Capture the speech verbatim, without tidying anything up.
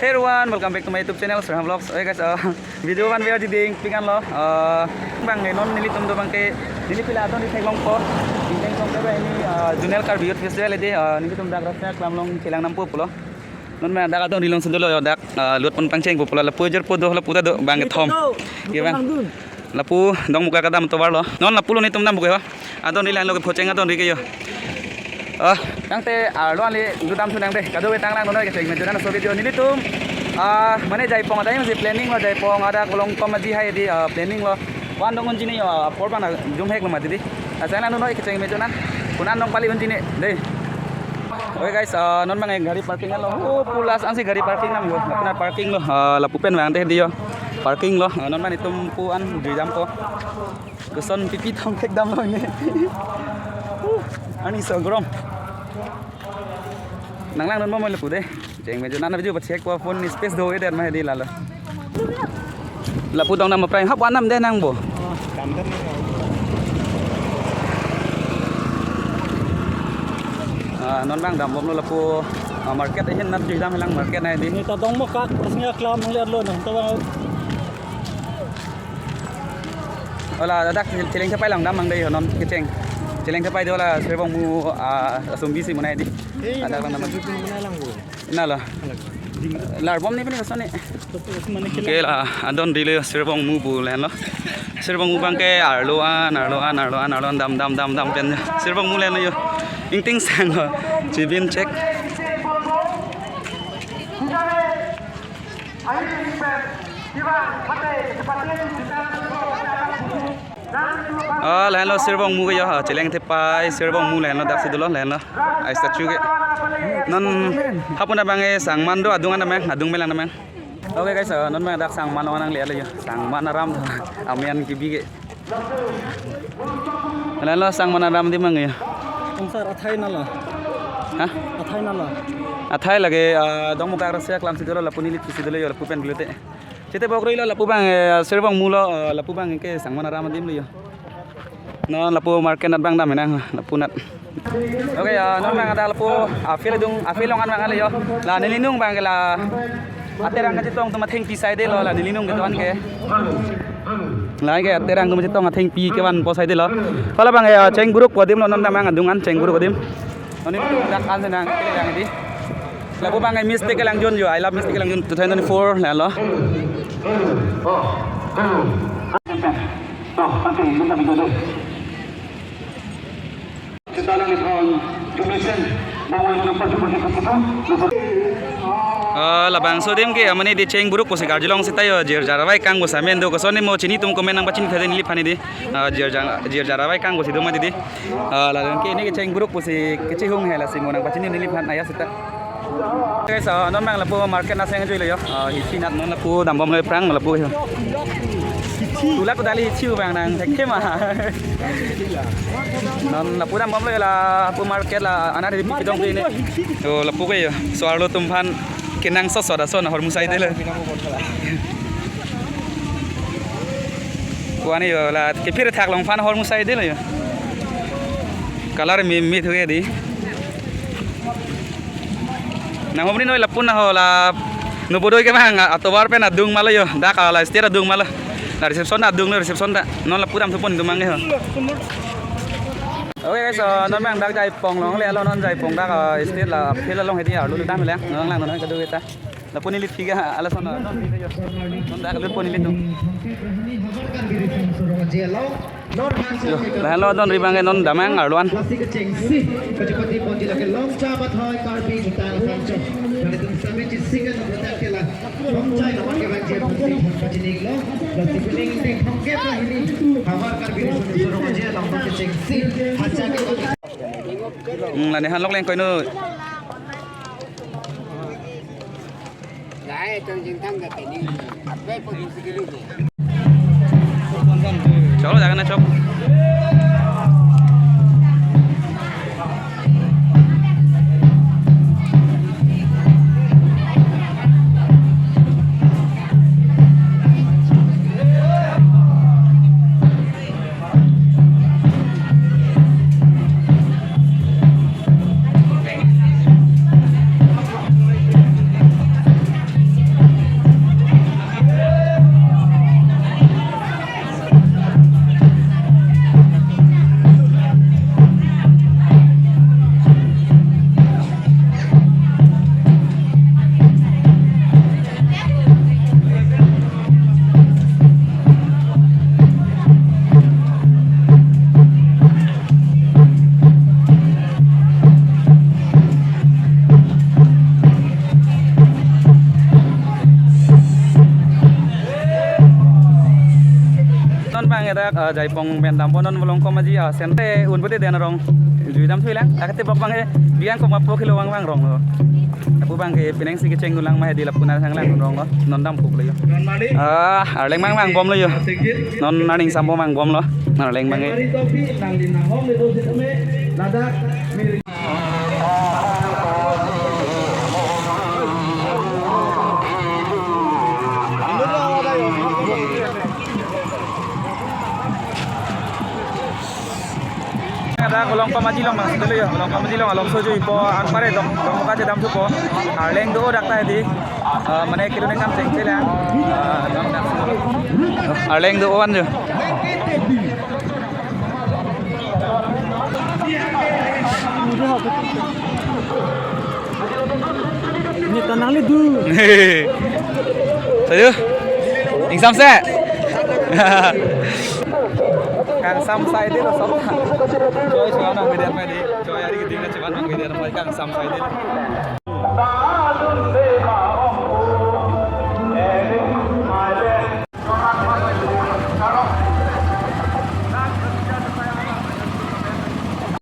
Hey everyone, welcome back to my YouTube channel, Sraham Vlogs. Okay guys, uh, video van via di ding pikan lo. Uh, bang non nelitum do bang ke neli pila adon di theklongpo. Ingteng tong ke ba ini uh, Zonal Karbi Youth Festival di uh, nelitum dak rasa kelam along chelang nampo pulo. Non ma dak adon rilong sendolo yo dak uh, lut pon pangcheng pulo lapu jer po do lapu ta do bang kethom. Ye bang. Lapu Dongmukak kedam atovar lo. Non lapu lo netum dam buke ho. Adon ri lang lo ke phocheng adon ri ke yo. Ah, tangte arlo ali dudam thunang de. Kado we tang lang non kecheng mejo nang so video nelitum. Ah, mane Jaipong ada yang si planning lo Jaipong ada kolong kom aji hai di ah, planning lo. Wan dong unji ne yo apor bang jum hek lo mati di. Asa lang non kecheng mejo nang. Kunan dong pali unji ne de. Okay guys, ah, non bang gari parking lo. Oh, pulas ansi gari parking nam yo. Lapu na parking lo. Ah, lapu pen bang de di yo. Parking lo. Ah, non bang netum pu an jui dam ko. Koson pipi thom thek dam lo ne. Uh, ani so grom. Nang lang non mo mo lapu de. Cheng mejo nang video pacheck ko phone ni space do eder ma di lalo. Lapu dong nam prai hap anam de nang bo. Ah, non bang dam bom lo lapu ah, market ahin nat jui dam helang market nai di. Ni ta Dongmukak asnya kelam nang lihat lo nang ta bang. Ola dak cheleng thepai lang dam mang de yo non kecheng. Cheleng thepai de ola Sribong mu ah, asumbi si munai di. Ada lang nama. Mana lang bo. Na lo. Larbom ni pini kosoni. Mane ke Okay la adon ri lo Sribong mu bu len lo. Sribong mu bang ke arlo an arlo an arlo an arlo an dam dam dam dam pen. Sribong mu len lo yo. Ingting sang lo. Chibin check. Ah, lahen lo Sribong mu ke yo ha, cheleng thepai Sribong mu lahen lo dak si dolo lahen lo. Ai statue ke. Non hapuna bang e sangman do adung an namang, adung melang namang. Okay guys, ah, non bang dak sangman ong nang le yo. Sangman aram amen kibi ke. Lahen lo sangman aram di mang yo. Ong sar athai nala. Hah? Athai nala. Athai lake ah, Dongmukak rasa kelam si dolo lapu neli si dolo yo lapu pen gulute. Chete bok roi lo lapu bang eh, Sribong mu lo eh, lapu bang ke sangman aram adim lo yo. Non lapu market nat bang dam henang lapu nat. Okay, ah, non bang ada lapu aphi along dung aphi along an bang ale yo. La neli nung bang ke la aterang kachetong atum athengpi side lo la neli nung kedo-an ke. La ke aterang atum chetong athengpi kevanpo side lo. Pala bang eh, cheng buruk ko adim lo non bang adung an cheng buruk adim. Non ini dak an senang kele yang di. Lapu bang eh, Miss Tekelangjun yo, I love Miss Tekelangjun two thousand twenty-four lahen lo. Oh, nanti minta video deh. Kita lagi kawan Jumisen, bawa yang lupa, lupa, lupa, lupa. Ah, labangso adim ke amani di cheng buruk pusi karjulong sita yo, jirjar avai kang pusi amen do, kosoni mo chini atum comment nang pachini thade neliphan di. Ah, jirjar, jirjar avai kang pusi do ma di di. Ah, ladak ke ini ke cheng buruk pusi kechihung he lasi mo nang pachini neliphan aya sita. Guys, ah, non bang lapu market nat seng jui lo yo. Ah, hithi nat non lapu dam bom lo prang lapu yo. Tulak dali hithi bang nang thekthe ma. Non lapu dam bom lo yo lapu market la anar di pidong ke ini. Yo lapu ke yo. So arlo atum aphan kenangsot sot ason ahormu sai de lo. Ko-an yo la kephir thak along aphan ahormu sai de lo yo. Color me me thu ke di. Nang homri noi lapu na ho la Nobodoi ke bang atovar pen adung ma lo yo. Dak la stage adung ma lo. La reception adung lo reception ta. Non lapu dam thupon dum mang ke ho. Okay guys, uh, non bang dak Jaipong along le lo non Jaipong dak uh, stage la field along hedi arlo dam le. Non lang non kado kita. Lapu neli phi ke ala son. Non dak lapu nelitum. Yo, lahen lo adon ri bang ke non damnang arlo an. Hmm, la ne han lok leng koino. Chalo, jaga na chok. Dak, ah, Jaipong pen dampo non Bolongkom Aji, ah, center un pute den arong. Jui dam thuilang. Akate bok bang he biang ko mapo kilo bang bang rong lo. Apu bang ke penang si kecheng ulang ma he di lapu na sang lang rong lo. Non dam pup lo yo. Ah, Arleng bang bang bom lo yo. Non naning sampo bang bom lo. Arleng bang ke. Ada Bolongkom Aji along nang sendelo yo, Bolongkom Aji along along soju ipo anpare dok dok muka chedam thupo. Arleng do dak ta di. Ah, mane kilo ne kam cheng chela. Ah, dam dak. Arleng do wan jo. Ini tanang le du. Sayu. Ingsam se. Kangsam sai de lo sob. Choi sob nang bidar ma di. Choi ari giding na cheban nang bidar ma kangsam sai de.